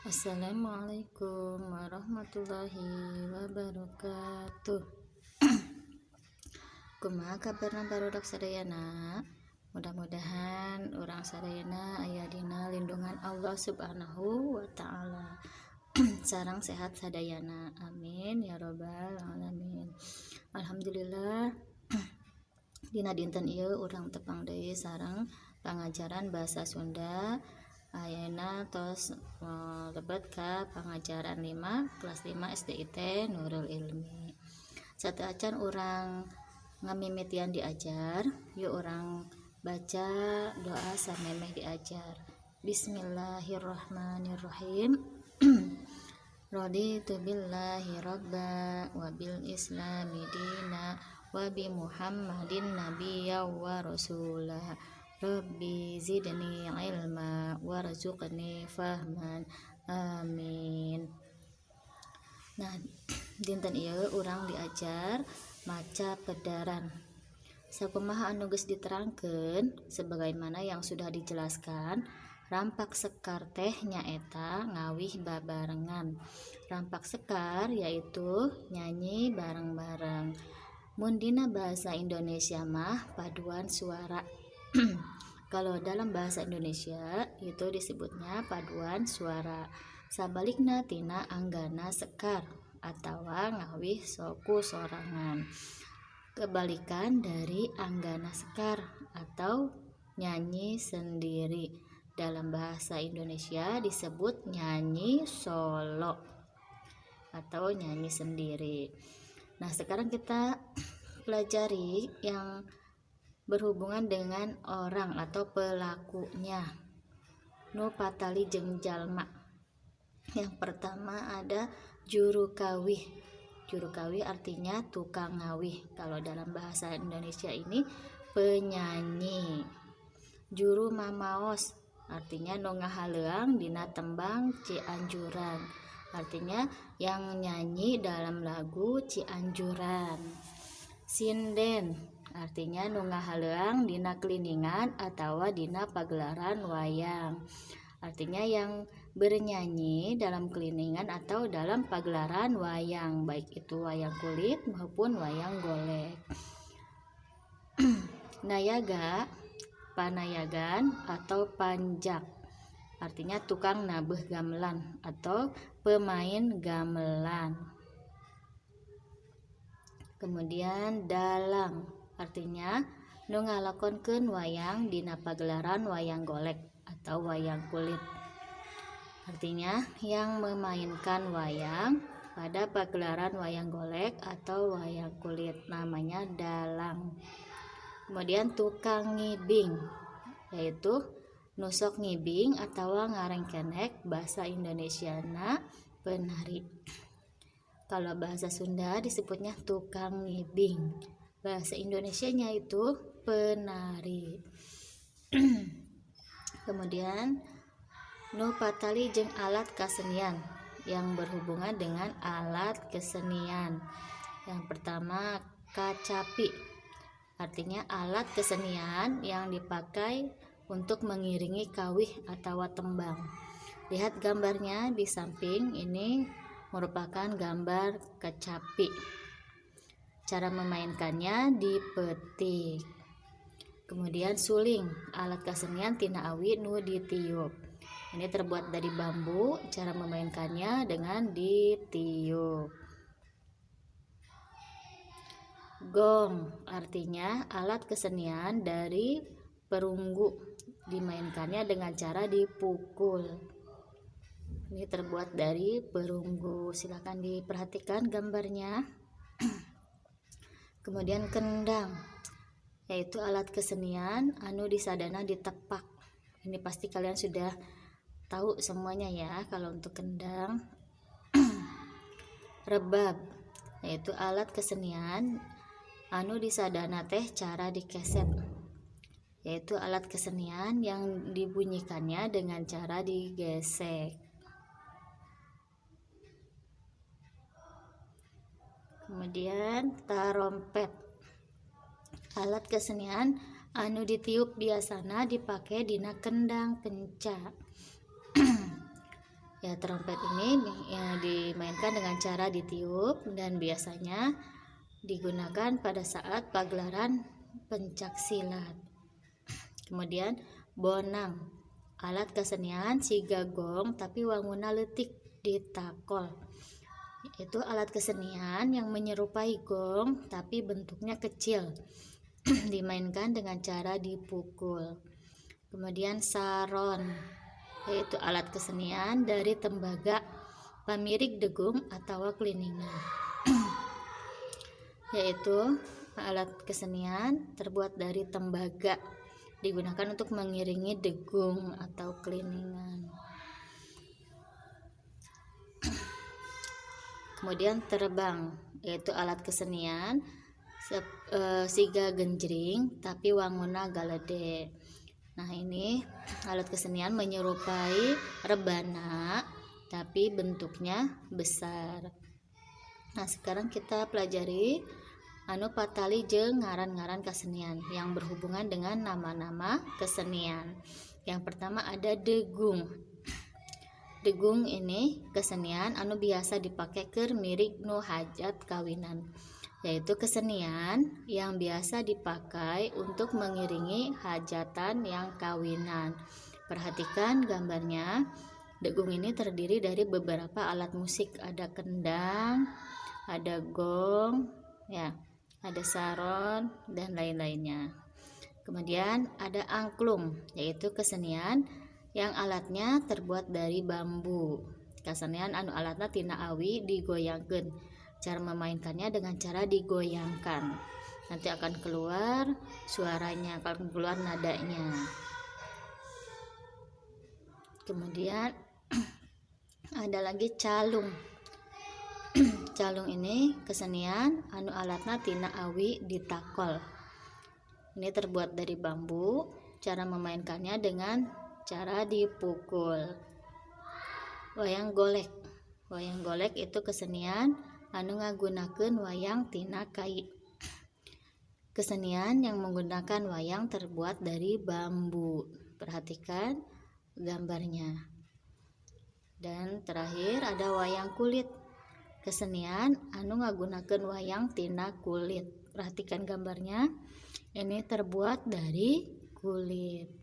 Assalamualaikum warahmatullahi wabarakatuh. Kumaha kabarna barudak sadayana? Mudah-mudahan urang sadayana aya dina lindungan Allah Subhanahu wa taala. Sareng sehat sadayana. Amin ya robbal alamin. Alhamdulillah, dina dinten ieu urang tepang deui sareng pangajaran bahasa Sunda. Ayeuna tos lebet ka pangajaran 5 kelas 5 SDIT Nurul Ilmi. Sateuacan urang ngamimitian diajar, yuk urang baca doa samemeh diajar. Bismillahirrahmanirrahim. Raditu billahi robba wa bil islami dina wa bi Muhammadin nabiyya wa rasula. Rabbi zidni ilma warzuqni fahman. Amin. Nah, dinten ieu urang diajar maca pedaran. Sakumaha anu geus diterangkeun, sebagaimana yang sudah dijelaskan, rampak sekar teh nyaeta ngawih babarengan. Rampak sekar yaitu nyanyi bareng-bareng. Mun dina bahasa Indonesia mah paduan suara. Kalau dalam bahasa Indonesia itu disebutnya paduan suara. Sabalikna tina anggana sekar atawa ngawih soku sorangan. Kebalikan dari anggana sekar atau nyanyi sendiri. Dalam bahasa Indonesia disebut nyanyi solo atau nyanyi sendiri. Nah, sekarang kita pelajari yang berhubungan dengan orang atau pelakunya. Nu patali jeung jalma. Yang pertama ada juru kawih. Juru kawih artinya tukang ngawih. Kalau dalam bahasa Indonesia ini penyanyi. Juru mamaos artinya nu ngahaleuang dina tembang Cianjuran. Artinya yang nyanyi dalam lagu Cianjuran. Sinden artinya nu ngahaleuang dina kliningan atawa dina pagelaran wayang. Artinya yang bernyanyi dalam kliningan atau dalam pagelaran wayang, baik itu wayang kulit maupun wayang golek. Nayaga, panayagan atau panjak, artinya tukang nabeuh gamelan atau pemain gamelan. Kemudian dalang, artinya nu ngalakonkeun wayang dina pagelaran wayang golek atau wayang kulit. Artinya yang memainkan wayang pada pagelaran wayang golek atau wayang kulit, namanya dalang. Kemudian tukang ngibing, yaitu nusok ngibing atau ngarengkenek, bahasa Indonesiana penari. Kalau bahasa Sunda disebutnya tukang ngibing, bahasa Indonesianya itu penari. Kemudian nu patali jeung alat kasenian, yang berhubungan dengan alat kesenian. Yang pertama kacapi, artinya alat kesenian yang dipakai untuk mengiringi kawih atau tembang. Lihat gambarnya di samping, ini merupakan gambar kecapi. Cara memainkannya dipetik. Kemudian suling, alat kesenian tina awi nu ditiup. Ini terbuat dari bambu, cara memainkannya dengan ditiup. Gong, artinya alat kesenian dari perunggu, dimainkannya dengan cara dipukul. Ini terbuat dari perunggu. Silakan diperhatikan gambarnya. Kemudian kendang, yaitu alat kesenian anu disadana ditepak. Ini pasti kalian sudah tahu semuanya ya kalau untuk kendang. Rebab, yaitu alat kesenian anu disadana teh cara dikeset, yaitu alat kesenian yang dibunyikannya dengan cara digesek. Kemudian tarompet, alat kesenian anu ditiup biasana dipake dina kendang penca. Ya, trompet ini ya, dimainkan dengan cara ditiup dan biasanya digunakan pada saat pagelaran pencak silat. Kemudian bonang, alat kesenian siga gong tapi wanguna leutik ditakol. Itu alat kesenian yang menyerupai gong tapi bentuknya kecil. Dimainkan dengan cara dipukul. Kemudian saron, yaitu alat kesenian dari tembaga pamirik degung atau kliningan. Yaitu alat kesenian terbuat dari tembaga, digunakan untuk mengiringi degung atau kliningan. Kemudian terbang, yaitu alat kesenian siga genjring tapi wanguna galede. Nah, ini alat kesenian menyerupai rebana tapi bentuknya besar. Nah, sekarang kita pelajari anu patali jeung ngaran-ngaran kesenian yang berhubungan dengan nama-nama kesenian. Yang pertama ada degung. Degung ini kesenian anu biasa dipakai keur mirig nu hajat kawinan, yaitu kesenian yang biasa dipakai untuk mengiringi hajatan yang kawinan. Perhatikan gambarnya. Degung ini terdiri dari beberapa alat musik, ada kendang, ada gong, ya, ada saron, dan lain-lainnya. Kemudian ada angklung, yaitu kesenian yang alatnya terbuat dari bambu. Kesenian anu alatna tina awi digoyangkeun. Cara memainkannya dengan cara digoyangkan. Nanti akan keluar suaranya, akan keluar nadanya. Kemudian ada lagi calung. Calung ini kesenian anu alatna tina awi ditakol. Ini terbuat dari bambu. Cara memainkannya dengan cara dipukul. Wayang golek. Wayang golek itu kesenian anu ngagunakeun wayang tina kai. Kesenian yang menggunakan wayang terbuat dari bambu. Perhatikan gambarnya. Dan terakhir ada wayang kulit. Kesenian anu ngagunakeun wayang tina kulit. Perhatikan gambarnya. Ini terbuat dari kulit.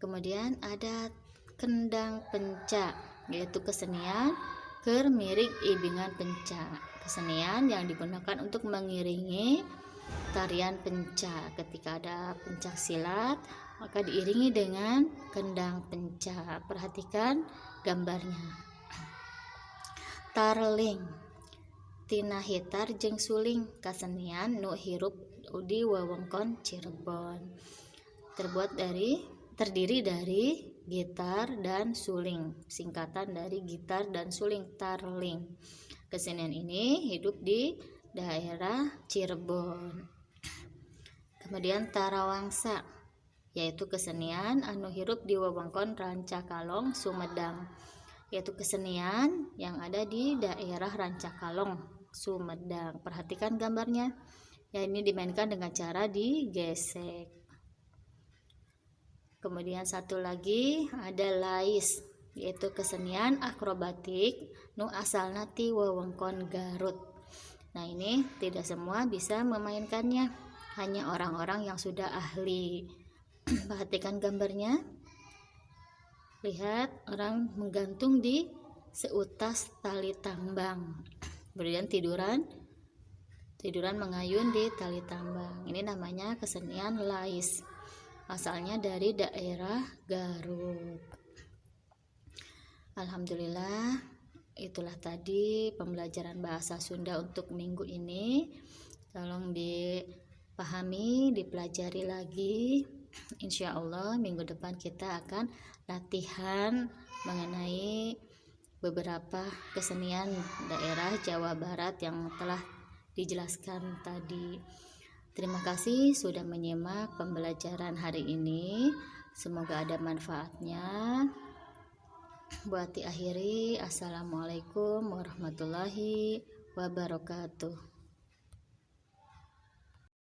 Kemudian ada kendang penca, yaitu kesenian keur mirig ibingan penca. Kesenian yang digunakan untuk mengiringi tarian penca. Ketika ada pencak silat, maka diiringi dengan kendang penca. Perhatikan gambarnya. Tarling, tina hitar jeung suling, kesenian nu hirup di wewengkon Cirebon. Terdiri dari gitar dan suling, singkatan dari gitar dan suling, tarling. Kesenian ini hidup di daerah Cirebon. Kemudian tarawangsa, yaitu kesenian anu hirup di wewengkon Rancakalong, Sumedang, yaitu kesenian yang ada di daerah Rancakalong, Sumedang. Perhatikan gambarnya. Ya, ini dimainkan dengan cara digesek. Kemudian satu lagi ada lais, yaitu kesenian akrobatik nu asalna ti wewengkon Garut. Nah, ini tidak semua bisa memainkannya, hanya orang-orang yang sudah ahli. Perhatikan gambarnya. Lihat, orang menggantung di seutas tali tambang. Kemudian tiduran mengayun di tali tambang. Ini namanya kesenian lais. Asalnya dari daerah Garut. Alhamdulillah, itulah tadi pembelajaran bahasa Sunda untuk minggu ini. Tolong dipahami, dipelajari lagi. Insya Allah minggu depan kita akan latihan mengenai beberapa kesenian daerah Jawa Barat yang telah dijelaskan tadi. Terima kasih sudah menyimak pembelajaran hari ini. Semoga ada manfaatnya. Buat diakhiri, assalamualaikum warahmatullahi wabarakatuh.